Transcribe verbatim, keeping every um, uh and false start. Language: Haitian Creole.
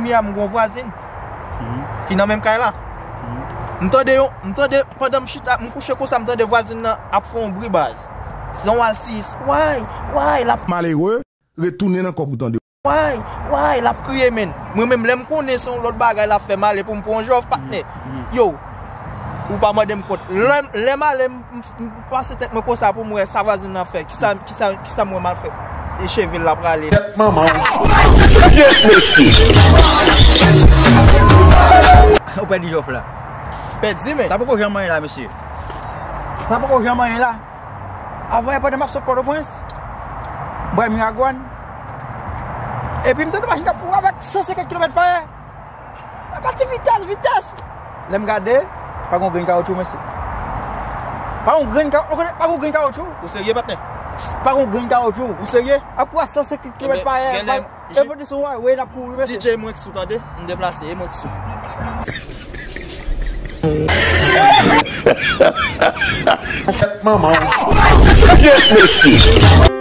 Kounye a m gon vwazin ki nan menm kay la. M tande yon, m tande, pandan m chita, m kouche konsa, m tande vwazin nan ap fè yon bri baz. Se yon alsis. Way, way, l ap malere, retounen nan kòk ou tande. Way, way, l ap kriye, menn. Mwen menm, lè m konnen se yon lòt bagay l ap fè, m ale pou m pran yon jòf, patnè. Yo, ou pa mande m kont. Lè, lè m ale, m, m, m pase tèt mwen konsa pou m wè sa vwazin nan fè. Kisa, kisa, kisa m wè m al fè? E cheve l la prale. Tèt manman w. Pyès mesye. Ou pèdi jòf la. Pèdi, men. Sa poko janm anyen la, mesye. Sa poko janm anyen la. Avan yè, pandan m ap sot Pòtoprens, m pral Miragwàn. Epi m tande machin k ap kouri avèk san senkant kilomèt pa yè. Ap pati vitès, vitès. Lè m gade, pa gon grenn kawotchou, mesye. Pa gon grenn ka-, ou konnen, pa gon grenn kawotchou. Ou serye, patnè? Pa gon grenn kawotchou. Ou serye? Ap kouri a san senkant kilomèt pa yè. Ebyen, genlè, pa, e pote sou highway n ap kouri, mesye. D J mwen k sou, tande? M deplase, e mwen k sou. Tèt manman w. Pyès mesye.